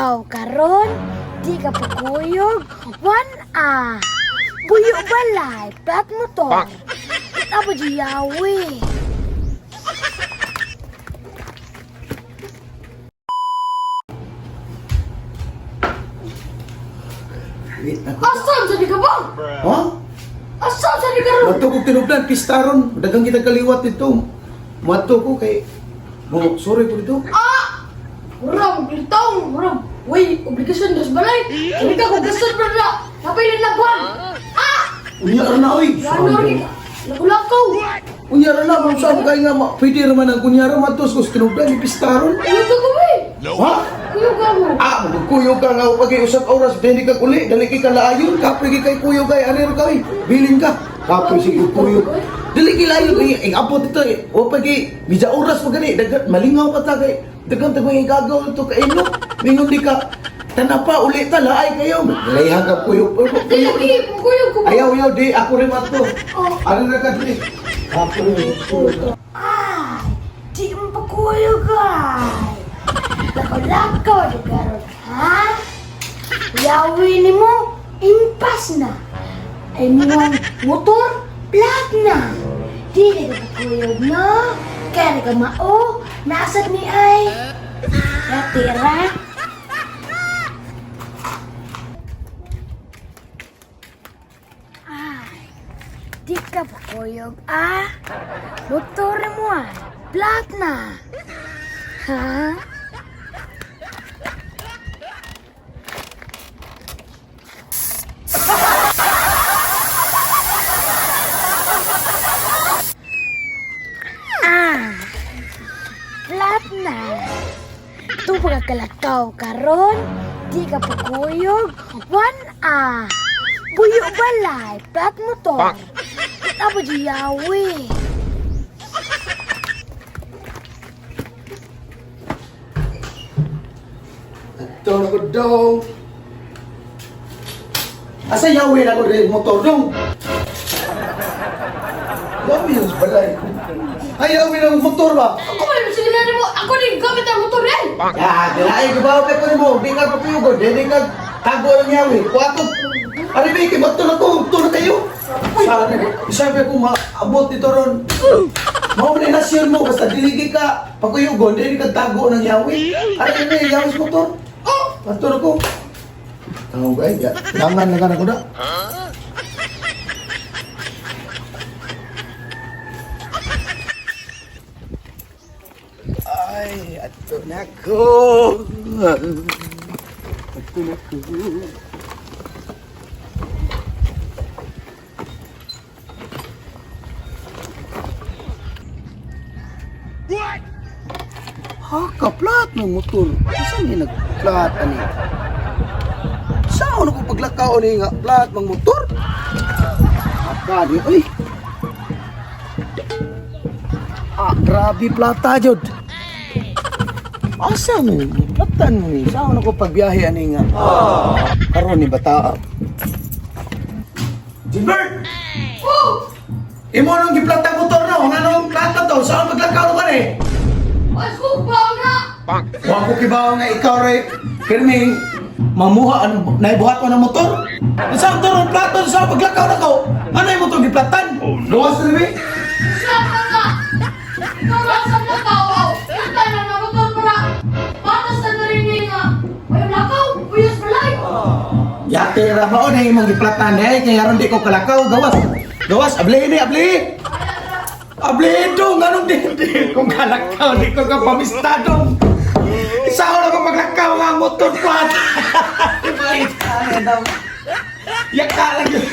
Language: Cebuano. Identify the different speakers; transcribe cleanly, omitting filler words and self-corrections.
Speaker 1: Pagkalakaw karon, di ka pagkuyog, one ah. Buyo balay, plat motor. Kita pa di yawi.
Speaker 2: Wait, ako.
Speaker 1: Asam sa di ka ba?
Speaker 2: Ha?
Speaker 1: Asam sa di ka ron?
Speaker 2: Mato ko tinugdan, pista ron. Dagang kita kaliwat dito. Mato ko kay... Mo, sorry ko dito.
Speaker 1: Ah! Murang, biltong, murang. Uy, obligasyon dos balay. Hindi ka kugasyon pa na. Napay lalaban. Ah!
Speaker 2: Unya ra na, oy.
Speaker 1: Gano rin ka. Nakulakaw.
Speaker 2: Unya ra na, ma'am. Saan kay nga, pwede ra man ang kunya ra. Matos ko sa tinugdan, pista ron.
Speaker 1: Kuyog ka ko, eh.
Speaker 2: Ha?
Speaker 1: Kuyog ka mo.
Speaker 2: Ah, magkuyog ka nga pag usap oras, dili ka uli, dali kay kalaayon, kapoy kay kuyog kay anero ka oy, bilin ka. Kapoy sige kuyog. Dili kay layo kay ing abot dito eh. O pag medya oras pa gani, dagat malingaw pa ta kay dagang tagong igagaw to kay ino. Mingon di ka tanapa uli ta laay kayo. Layhan ka kuyog.
Speaker 1: Dili,
Speaker 2: Kuyog.
Speaker 1: di, kuyog ko.
Speaker 2: Ayaw ayaw di ako rin mato.
Speaker 1: Oh.
Speaker 2: Ano na ka dili? Kapoy.
Speaker 1: Ay, di mo pagkuyog ay. Lakaw-lakaw di karon, ha? Yawi ni mo, impas na. Ay muang motor, plat na. Di ka pagkuyog, no? Kaya ka mao, nasad ni ay. Natira. Ay, di ka pagkuyog, ah? Motor mo ah, plat na. Ha? Ah, flat na. Itong pagkakalakaw karon, di ka pagkuyog, one ah. Buyo balay, plat motor. Kita pa di yawi.
Speaker 2: Ato na ko dong. Asa yawi na ko rin motor dong. Yawi yung balay. Ay, yawi na ang motor ba?
Speaker 1: Ako man, sige na mo, ako din gamit ang motor eh.
Speaker 2: Ya, dilay ko ba ko nimo? Di ka papuyugon, di ka tago ng yawi. Kuwato. Ari ba kay motor ako, motor na kayo. Sabi sabi ko maabot dito ron. Mao man na nasyon mo basta dili ka pagkuyugon, dili ka tago ng yawi. Ari ni yawi sa motor.
Speaker 1: Oh!
Speaker 2: Motor ako. Tawag ay, ya. Langan na ka na ko na. Ay, ato na ko. Ato na ko. Haka, plat ng motor. Saan ni nagplat ani? Saan ako paglakaw ni nga plat ng motor? Haka ni, uy. Ah, grabe plata jud. Asa mo? Platan mo ni. Saan ako pagbiyahe ani nga? Karon ni bata. Gilbert!
Speaker 1: Oh!
Speaker 2: Imo nang giplata motor no, nga nang plata to, saan maglakaw ka ni?
Speaker 1: Ay, ko na!
Speaker 2: Wa ko kibaw nga ikaw re. Pirmi mamuha ano naibuhat ko ng motor. Saan to ron plato sa paglakaw na ko? Ano yung motor giplatan? Oh, no. Gawas na rin.
Speaker 1: Siya ka nga! Ikaw lang sa lakaw! Kita na na motor para! Patas na rin niya nga! Ay, lakaw! Uyos balay!
Speaker 2: Yate ra mao na imong giplatan eh kaya ron di ko kalakaw gawas. Gawas abli ni abli. Abli dong anong di di kung kalakaw di ko ka pamistado. Isa ko na paglakaw nga ang motor plat. Yaka lang yun.